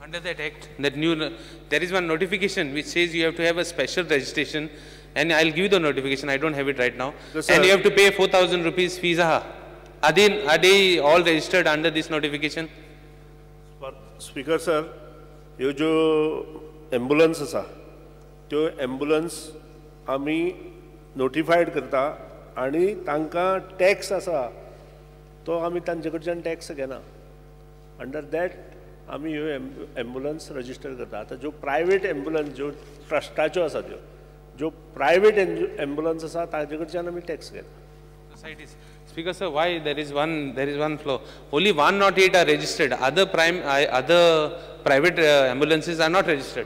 Under that act, that new, there is one notification which says you have to have a special registration, and I'll give you the notification. I don't have it right now. So, sir, and you have to pay 4,000 rupees fees. Are they all registered under this notification? Speaker sir, ह्यो ज्यो ambulance आसा त्यो ambulance आमी नोटिफायड करता आनी तांकां tax आसा तो आमी तांचे कडच्यान टॅक्स घेना. अंडर that आमी ह्यो एम्बुलन्स रजिस्टर करता. आतां ज्यो प्रायवेट एम्बुलन्स ज्यो ट्रस्टाच्यो आसा त्यो ज्यो प्रायवेट एम्बुलन्स आसा ताजे कडच्यान आमी टॅक्स घेता. Societies. Speaker sir, why there is one flow? Only 108 are registered. Other private ambulances are not registered.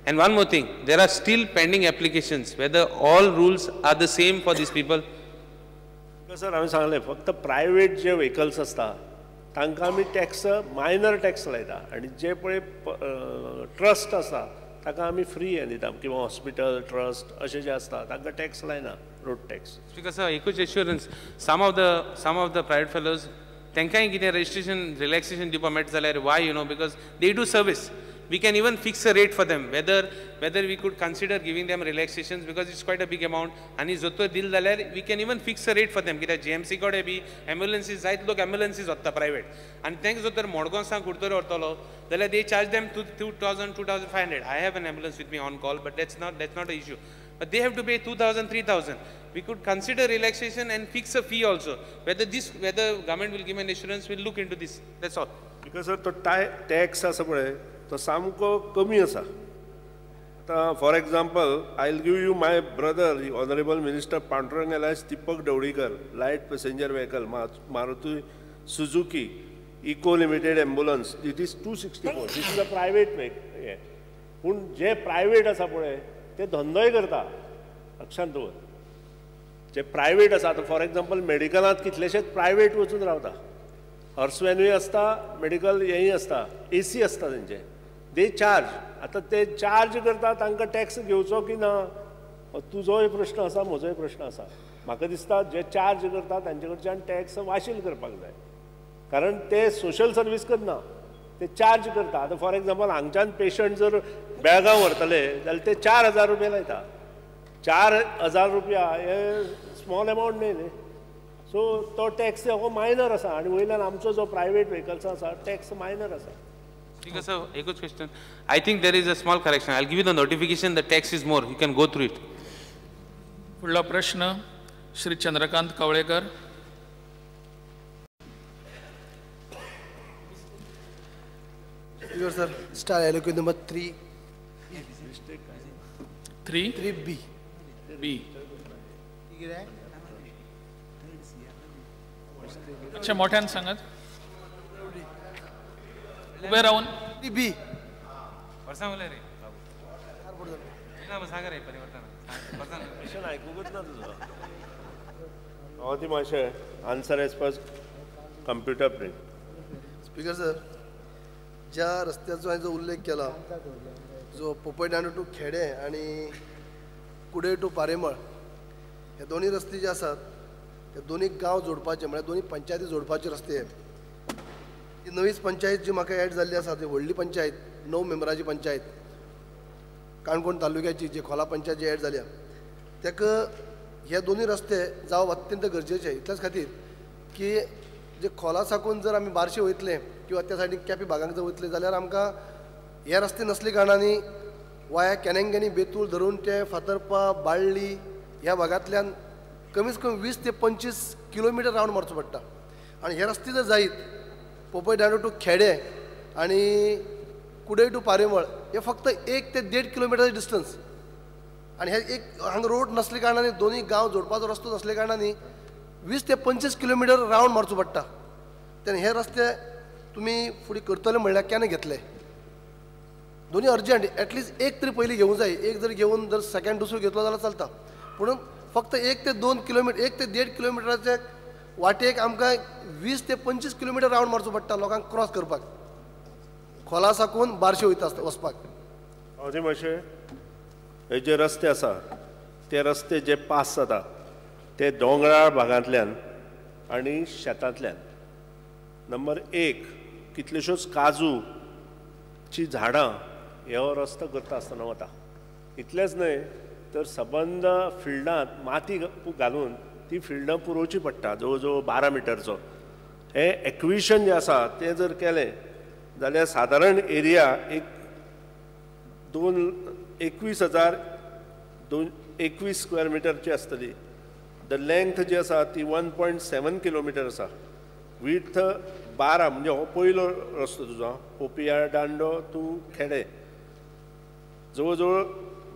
And one more thing, there are still pending applications. Whether all rules are the same for these people? Sir, हांवें सांगलें फक्त private जे vehicles आसता तांकां आमी tax minor tax लायता आनी जे पळय trust आसा ताका आमी फ्री हें दिता किंवा हॉस्पिटल ट्रस्ट अशें जे आसता तांकां टॅक्स लायना, रोड टॅक्स. स्पीकर सर, एकूच assurance, some of the private fellows तांकांय कितें रजिस्ट्रेशन रिलॅक्सेशन दिवपाक मेळटा जाल्यार why you know, because they do service. We can even fix a rate for them, whether we could consider giving them relaxations because it's quite a big amount. आनी जोतो दिल जाल्यार we can even fix a rate for them. कित्याक GMC कडेन बी एम्बुलन्सीज जायत लोक एम्बुलन्सीज वता private आनी तांकां जर तर मडगांव सावन कुडतरी व्हरतलो जाल्यार they charge them 2,000, 2,500. I have an ambulance with me on call, but that's not a issue. But they have to pay 2,000, 3,000. We could consider relaxation and fix a fee also. Whether government will give an assurance, we'll look into this. That's all. Because sir, तो tax आसा पळय तो सामको कमी आसा. आतां for example, I will give you my brother honourable minister Pandurang Elias Deepak Dhavalikar, light passenger vehicle Maruti Suzuki Eeco limited ambulance, it is 264. This is a private हें. पूण जे प्रायवेट आसा पळय ते धंदोय करता, लक्षांत दवर. जे प्रायवेट आसा आतां फॉर एग्जाम्पल मेडिकलांत कितलेशेच प्रायवेट वचून रावता, हर्स व्हॅनूय आसता, मेडिकल हेंय आसता, ए सी आसता तेंचे, they charge. आतां ते चार्ज करता, तांकां टॅक्स घेवचो की ना तुजोय प्रश्न आसा, म्हजोय प्रश्न आसा. म्हाका दिसता जे चार्ज करता तांचे कडच्यान टॅक्स वाशील करपाक जाय, कारण ते सोशल सर्वीस करना, ते चार्ज करता. आतां फॉर एग्जाम्पल हांगच्यान पेशंट जर बेळगांव व्हरतले जाल्यार ते 4,000 रुपया लायता. 4,000 रुपया हे स्मॉल एमावंट न्हय न्ही. सो तो टॅक्स हो मायनर आसा आनी वयल्यान आमचो जो प्रायवेट व्हेकल्स आसा टॅक्स मायनर आसा. Speaker sir, एकूच question. I think there is a small correction. I will give you the notification, the tax is more, you can go through it. फुडलो प्रश्न Shri Chandrakant Kavlekar. Speaker sir, star LOQ number 3 3 3B B. अच्छा, मोठ्यान सांगत उभे राहून. बी वर्सां उलय रे बाबू, सांग रे परिवर्तन क्वेश्चन आयकूंकच ना तुजो. ती मातशें answer as per computer print. Speaker sir, ज्या रस्त्याचो हांवें जो उल्लेख केला, जो पोपयदांडो टू खेडे आनी कुडे टू पारेमळ, हे दोन्ही रस्ते जे आसात ते दोन्ही गांव जोडपाचे, म्हळ्यार दोन्ही पंचायती जोडपाचे रस्ते. ही नवीच पंचायत जी म्हाका एड जाल्ली आसा ती व्हडली पंचायत, 9 मेंबराची पंचायत काणकोण तालुक्याची, जी खोला पंचायत जी एड जाल्या, ताका हे दोन्ही रस्ते जावप अत्यंत गरजेचे. इतल्याच खातीर की जे खोला साकून जर आमी बारशे वयतले किंवा त्या सायडीन केपे भागांक जर वयतले जाल्यार आमकां हे रस्ते नसले कारणांनी वाया कॅनेंगेनी बेतूल धरून ते फातर्पा बाळ्ळी ह्या भागांतल्यान कमीत कमी 20 ते 25 किलोमिटर रावंड मारचो पडटा. आनी हे रस्ते जर जायत पोपयदांडो टू खेडे आनी कुडय टू पारेमळ हे फक्त 1 ते 1.5 किलोमिटराचें डिस्टन्स. आनी हे एक हांगा रोड नसले कारणान, दोनूय गांव जोडपाचो रस्तो नसले कारणान 20 ते 25 किलोमिटर रावंड मारचो पडटा. तेन्ना हे रस्ते तुमी फुडें करतले म्हणल्यार केन्ना घेतले? दोन्ही अर्जंट, एटलिस्ट एक तरी पयलीं घेवंक जाय. एक जर घेवन जर सेकंड दुसरो घेतलो जाल्यार चलता, पूण फक्त 1 ते 2 किलोमिटर, 1 ते 1.5 किलोमिटराचे वाटेक आमकां 20 ते 25 किलोमिटर रावंड मारचो पडटा लोकांक क्रॉस करपाक, खोला साकून बारशे वयता आसता वचपाक. मातशें हे जे रस्ते आसा ते रस्ते जे पास जाता ते दोंगराळ भागांतल्यान आनी शेतांतल्यान. नंबर 1, कितल्योश्योच काजू ची झाडां हो रस्तो करता आसतना वता. इतलेंच न्हय तर सबंद फिल्डांत माती घालून ती फिल्डां पुरोवची पडटा जवळ जवळ 12 मिटरचो. हें एक्विशन जें आसा तें जर केलें जाल्यार सादारण एरिया एक 21,021 स्क्वेअर मिटरची आसतली. The length जी आसा ती 1.7 किलोमिटर आसा. विड्थ 12, म्हणजे हो पयलो रस्तो तुजो पोपिया दांडो टू खेडे जवळ जवळ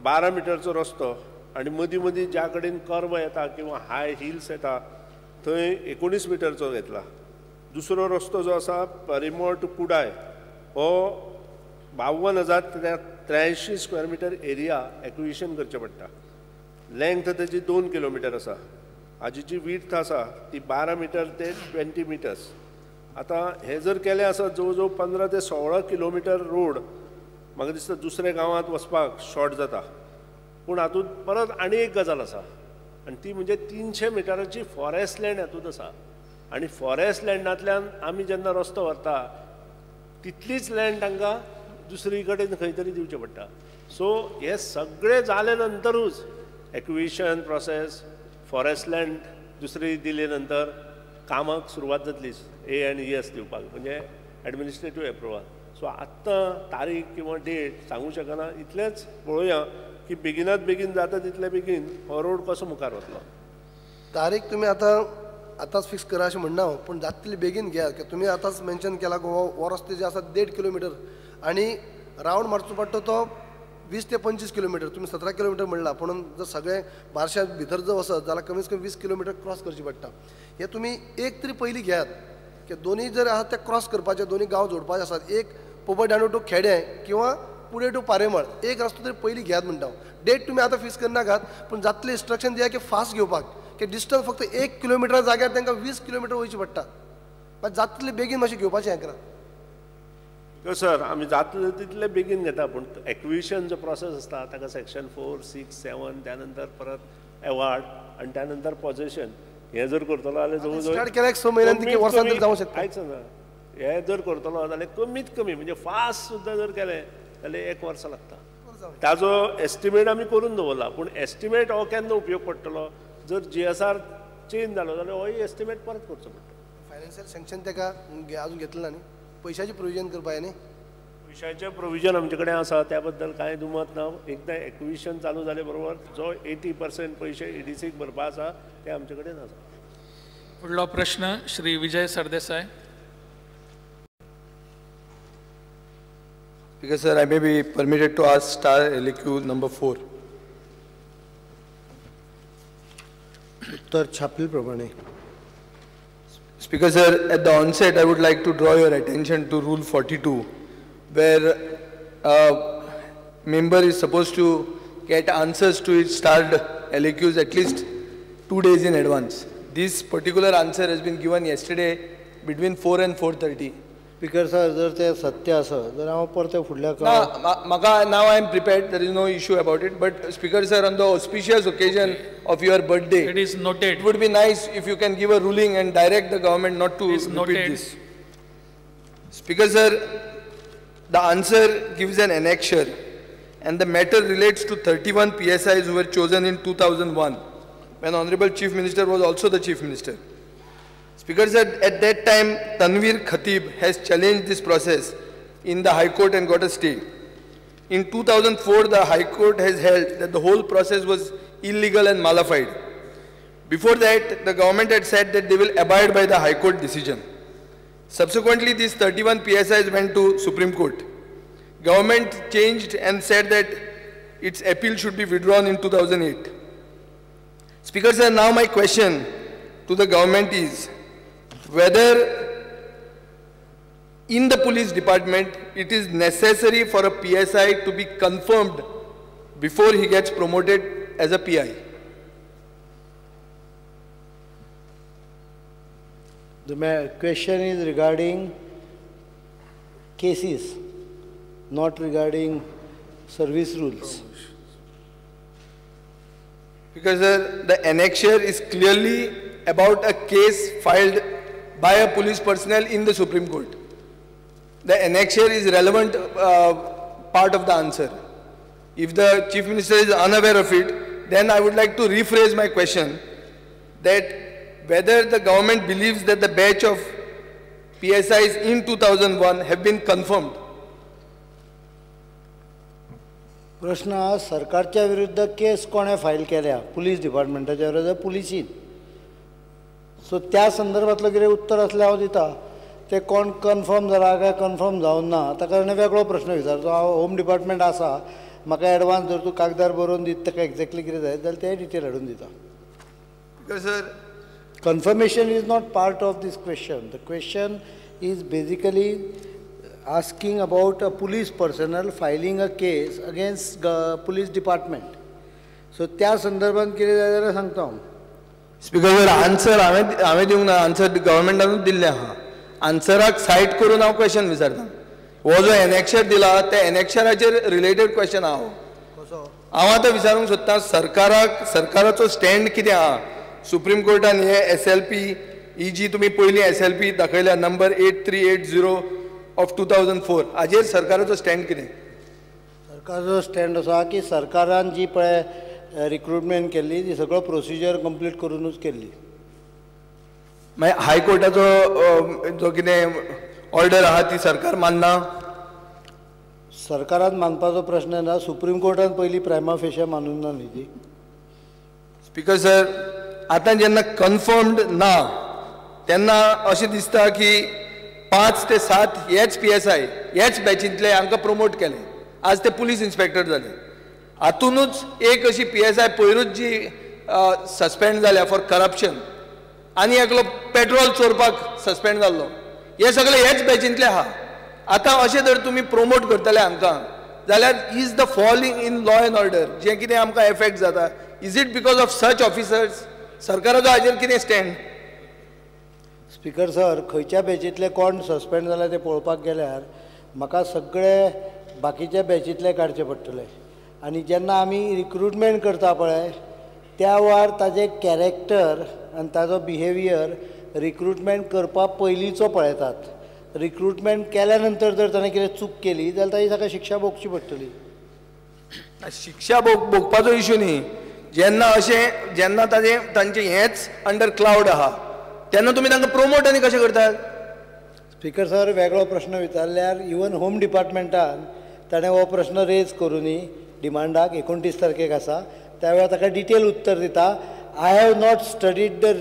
12 मिटरचो रस्तो आनी मदीं मदीं ज्या कडेन कर्व येता किंवा हाय हिल्स येता थंय 19 मिटरचो घेतला. दुसरो रस्तो जो आसा परिमळ टू कुडाय हो 52,083 स्क्वेअर मिटर एरिया एक्विशन करचें पडटा. लेंथ तेजी 2 किलोमिटर आसा. हाजी जी विड्थ आसा ती 12 मिटर ते 20 मिटर्स. आतां हें जर केलें आसत जवळ जवळ 15 ते 16 किलोमिटर रोड म्हाका दिसता दुसऱ्या गांवांत वचपाक शॉर्ट जाता. पूण हातूंत परत आनी एक गजाल आसा आनी ती म्हणजे 300 मिटराची फॉरेस्ट लँड हातूंत आसा आनी फॉरेस्ट लँडांतल्यान आमी जेन्ना रस्तो व्हरता तितलीच लँड तांकां दुसरी कडेन खंय तरी दिवचें पडटा. सो हे सगळें जाले नंतरूच एक्विशन प्रोसेस, फॉरेस्ट लँड दुसरी दिले नंतर कामाक सुरवात जातली ए आनी एस दिवपाक, म्हणजे एडमिनिस्ट्रेटीव एप्रुवल. सो आत्तां तारीख किंवा डेट सांगू शकना, इतलेंच पळोवया की बेगिनात बेगीन जाता तितले बेगीन हो रोड कसो मुखार वतलो. तारीख तुमी आतां आतांच फिक्स करा अशें म्हणना हांव, पूण जाता तितले बेगीन घेयात. कित्याक तुमी आतांच मेन्शन केला हो रस्तो जे आसा 1.5 किलोमिटर आनी रावंड मारचो पडटा तो 20 ते 25 किलोमिटर. तुमी 17 किलोमिटर म्हणला, पूण जर सगळें बारश्या भितर जर वचत जाल्यार कमीत कमी 20 किलोमिटर क्रॉस करची पडटा. हे तुमी एक तरी पयलीं घेयात की दोनूय जर आसा ते क्रॉस करपाचे, दोनूय गांव जोडपाचे आसात, एक पोपट दांडो टू खेडें किंवा पुणे टू पारेमळ, एक रस्तो तरी पयलीं घेयात म्हणटा हांव. डेट तुमी आतां फिक्स करनाकात, पूण जातलें इन्स्ट्रक्शन दिया की फास्ट घेवपाक, की डिस्टन्स फक्त 1 किलोमिटर जाग्यार तांकां 20 किलोमिटर वयचें पडटा. मात जाता तितलें बेगीन मातशें घेवपाचें हें करात. सर आमी जातले तितले बेगीन घेता, पूण एक्विशन जो प्रोसेस आसता ताका सेक्शन 4, 6, 7, त्या नंतर परत एवॉर्ड आनी त्या नंतर पॉझेशन, हें जर करतलो जाल्यार जवळ जवळ स्टार्ट केल्यार 6 म्हयन्यान वर्सां तरी जावंक शकता. आयक ना, हें जर करतलो जाल्यार कमीत कमी म्हणजे फास्ट सुद्दां जर केलें जाल्यार 1 वर्स लागता. ताजो एस्टिमेट आमी करून दवरला, पूण एस्टिमेट हो केन्ना उपयोग पडटलो जर GSR change जालो जाल्यार होय एस्टिमेट परत करचो पडटलो. फायनान्शियल सँक्शन ताका अजून घेतलें ना न्ही, पयशाचें प्रोविजन करपा न्ही. पयशाचें प्रोविजन आमचे कडेन आसा, त्या बद्दल कांय दुमत ना. एकदां एक्विशन चालू जाले बरोबर जो 80% पयशे EDCक भरपा आसा ते आमचे कडेन आसा. फुडलो प्रश्न Shri Vijay Sardesai. Speaker sir, I may be permitted to ask star LAQ number 4. उत्तर छापील प्रमाणे. Speaker sir, at the onset, I would like to draw your attention to Rule 42, where a member is supposed to get answers to his starred LAQs at least 2 days in advance. This particular answer has been given yesterday between 4 and 4:30. Speaker sir, जर ते सत्य आसा जाल्यार हांव परतें फुडल्या म्हाका now I am prepared, there is no issue about it. But Speaker sir, on the auspicious occasion of your birthday, it is noted. It would be nice if you can give a ruling and direct the government not to repeat this. Speaker sir, the answer gives an annexure and the matter relates to 31 PSIs who were chosen in 2001 when Honorable Chief Minister was also the Chief Minister. Speaker said at that time Tanveer Khatib has challenged this process in the High Court and got a stay. In 2004, the High Court has held that the whole process was illegal and malafide. Before that, the government had said that they will abide by the High Court decision. Subsequently, these 31 PSIs went to Supreme Court. Government changed and said that its appeal should be withdrawn in 2008. Speaker sir, now my question to the government is whether in the police department it is necessary for a PSI to be confirmed before he gets promoted as a PI. The question is regarding cases, not regarding service rules. Because sir, the annexure is clearly about a case filed by a police personnel in the Supreme Court. The annexure is relevant part of the answer. If the Chief Minister is unaware of it, then I would like to rephrase my question that whether the government believes that the batch of PSIs in 2001 have been confirmed. प्रश्न हा सरकारच्या विरुद्ध केस कोणें file केल्या police डिपार्टमेंटाच्या विरुद्ध पुलिसीन. So त्या संदर्भातलो कितें उत्तर आसल्यार हांव दिता. ते कोण कन्फर्म जाला काय कन्फर्म जावंक ना ताका आनी वेगळो प्रश्न विचारचो. हांव होम डिपार्टमेंट आसा, म्हाका एडवान्स जर तूं कागदार बरोवन दित ताका एक्झॅक्टली कितें जाय जाल्यार ते डिटेल हाडून दिता. Sir, confirmation is not part of this question. The question is basically asking about a police personnel filing a case against police department. So त्या संदर्भात कितें जाय जाल्यार सांगता हांव. स्पीकर सर, आन्सर हांवें दिवंक ना, आन्सर गव्हर्मेंटानूच दिल्लें आहा. आन्सराक सायट करून हांव क्वेश्चन विचारता. हो जो एनेक्शर दिला त्या एनेक्शराचेर रिलेटेड क्वेश्चन आहा. हांव आतां विचारूंक सोदता सरकाराक, सरकाराचो स्टँड कितें आहा? सुप्रीम कोर्टान हे SLP ही जी तुमी पयलीं SLP दाखयल्या नंबर 8380 ऑफ 2004 हाजेर सरकाराचो स्टँड कितें? सरकाराचो स्टँड असो आहा की सरकारान जी पळय रिक्रुटमेंट केल्ली ती सगळो प्रोसिजर कंप्लीट करुनूच केल्ली. मागीर हायकोर्टाचो जो कितें ऑर्डर आहा ती सरकार मानना? सरकारान मानपाचो प्रश्न ना. सुप्रीम कोर्टान पयलीं प्रायमा फेशा मानून ना न्ही ती. स्पीकर सर, आतां जेन्ना कन्फर्म्ड ना तेन्ना अशें दिसता की 5 ते 7 हेच PSI हेच बॅचींतले हांकां प्रमोट केले, आज ते पुलीस इन्स्पेक्टर जाले. हातूनच एक अशी PSI पयरूच जी सस्पेंड जाल्या फॉर करप्शन, आनी एकलो पेट्रोल चोरपाक सस्पेंड जाल्लो, हे सगळे हेच बॅचींतले आहा. आतां अशें जर तुमी प्रमोट करतले हांकां जाल्यार is the falling in law and order जें कितें आमकां एफेक्ट जाता, is it because of such officers? सरकाराचो हाजेर कितें स्टँड? स्पीकर सर, खंयच्या बॅचींतले कोण सस्पेंड जाला ते पळोवपाक गेल्यार म्हाका सगळे बाकीच्या बॅचींतले काडचे पडटले. आनी जेन्ना आमी रिक्रुटमेंट करता पळय त्या वेळार ताजें कॅरेक्टर आनी ताजो बिहेवियर रिक्रुटमेंट करपा पयलींचो पळयतात. रिक्रुटमेंट केल्या नंतर जर ताणें कितें चूक केली जाल्यार ताजी ताका शिक्षा भोगची पडटली. शिक्षा भोगपाचो इशू न्ही. जेन्ना अशें जेन्ना ताजें तांचें हेंच अंडर क्लावड आहा तेन्ना तुमी तांकां प्रमोट आनी कशें करतात? स्पीकर सर, वेगळो प्रश्न विचारल्यार इवन होम डिपार्टमेंटान ताणें हो प्रश्न रेज करुनी डिमांडाक 29 तारखेक आसा त्या वेळार ताका डिटेल उत्तर दिता. I have not studied the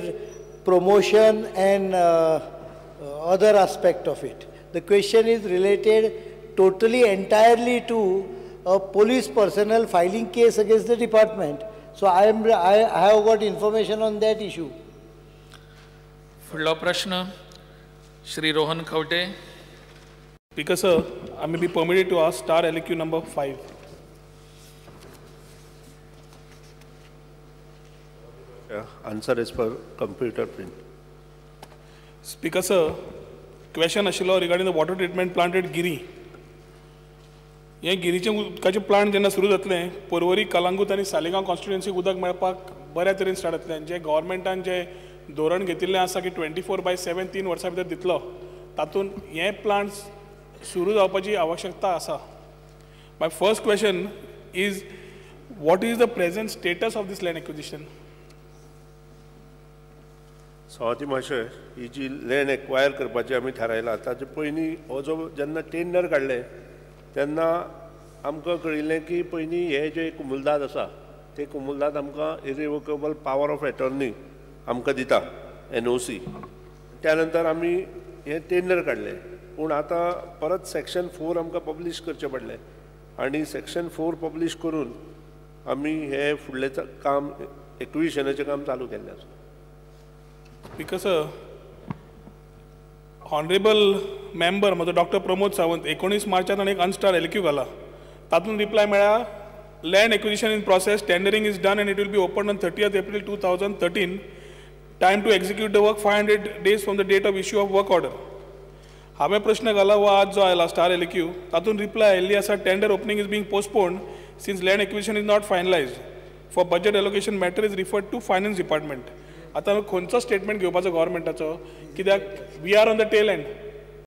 promotion and other aspect of it. The question is related totally entirely to a police personnel filing case against the department. So I have got information on that issue. फुडलो प्रश्न Shri Rohan Khaunte. Speaker sir, I may be permitted to ask star LQ number 5. Answer is for computer print. Speaker sir, question आशिल्लो regarding the water treatment plant at Giri. हें गिरीचें उदकाचें plant जेन्ना सुरू जातलें, पर्वरी, कलांगूट आनी सालिगांव कॉन्स्टिट्युएन्सीक उदक मेळपाक बऱ्या तरेन स्टार्ट जातलें. जें गव्हर्मेंटान जें धोरण घेतिल्लें आसा की 24/7 3 वर्सां भितर दितलो, तातूंत हें प्लांट सुरू जावपाची आवश्यकता आसा. My first question is, what is the present status of this land acquisition? सभापती महाशय, ही जी लँड एक्वायर करपाची आमी थारायला ताचे पयलीं हो जो जेन्ना टेंडर काडलें तेन्ना आमकां कळिल्लें की पयलीं हे जे कुमुलदाद आसा ते कुमुलदाद आमकां इरिवोकेबल पावर ऑफ एटर्नी आमकां दिता NOC. त्या नंतर आमी हें टेंडर काडलें, पूण आतां परत सेक्शन 4 आमकां पब्लीश करचें पडलें आनी सेक्शन 4 पब्लीश करून आमी हें फुडलें काम एक्विजिशनाचें काम चालू केल्लें आसा. स्पीकर सर, ऑनरेबल मेंबर म्हजो डॉक्टर प्रमोद सावंत 19 मार्चाक ताणें एक अनस्टार LQ घाला. तातूंत रिप्लाय मेळ्ळा, land acquisition in process, tendering is done and it will be open on 30 April 2013. Time to execute the work 500 days from the date of issue of work order. हांवें प्रश्न घाला हो आज जो आयला स्टार LQ, तातूंत reply आयिल्ली आसा, tender opening is being postponed since land acquisition is not finalised. For budget allocation matter is referred to finance department. आतां खंयचो स्टेटमेंट घेवपाचो गव्हर्मेंटाचो, कित्याक we are on the tail end.